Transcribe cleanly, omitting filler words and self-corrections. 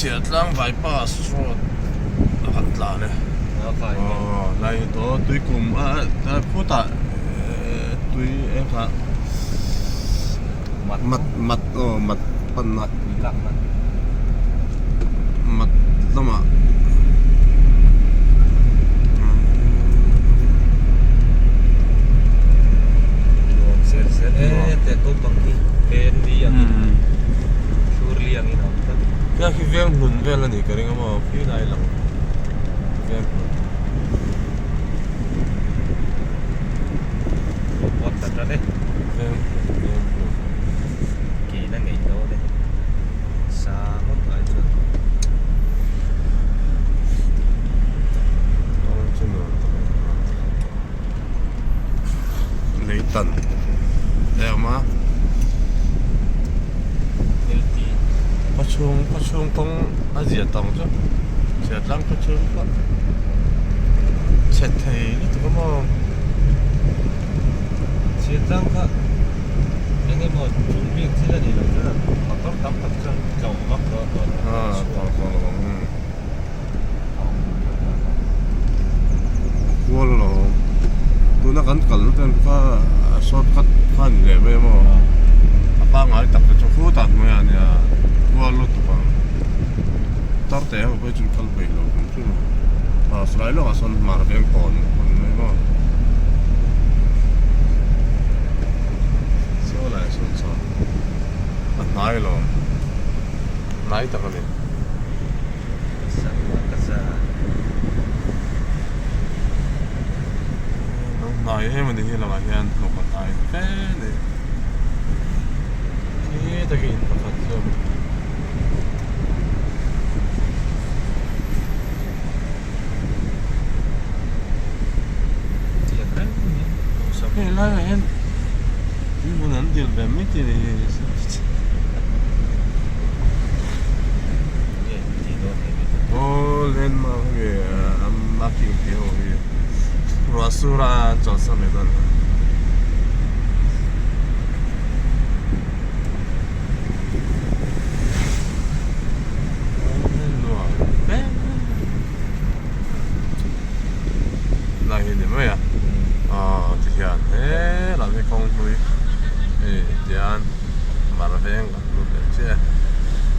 Chhiahtlang bypass road a kan tlan e. Aw lai hi tawh tui kum a khutah tui eng kha mat mat aw mat panna mat lamah Hei khi veng hlun vel a nih ka ring a maw khi lai lang veng hlun. Veng hlun veng hlun. Kawng chu nuam tak a ni. Lei tan te a awm a khaw chhung khaw chhung kawng a zia tawng chu chhiar tlang khaw chhung pawh chhe thei lutuk a maw chhiar tlang kha eng emaw tul bik thil a nih loh chuan motor tam tak chuan tlawm vak dawn dawn a tlawm vak lo ang. Kual lo tuna kan kal na ten kha shortcut kha a ni leh mai maw a pangngai tak te chu khutah hnuaiah a nia kual lutuk ang tar teh ho phei chu kal peih lo tum chu a silai lawkah sawn hmar veng kawn a ni mai maw saw lai sawn sawn a hnai lo hnai tak a ni. Hnai em a ni hi lamah hian hnawk a hnai fe a ni khi takin in pakhat chu hei laiah hian hmun an dil ve mai tih a ni hi. Aw landmark hi a marking tih ho hi ruah sur a an chawlhsan leh dawn a.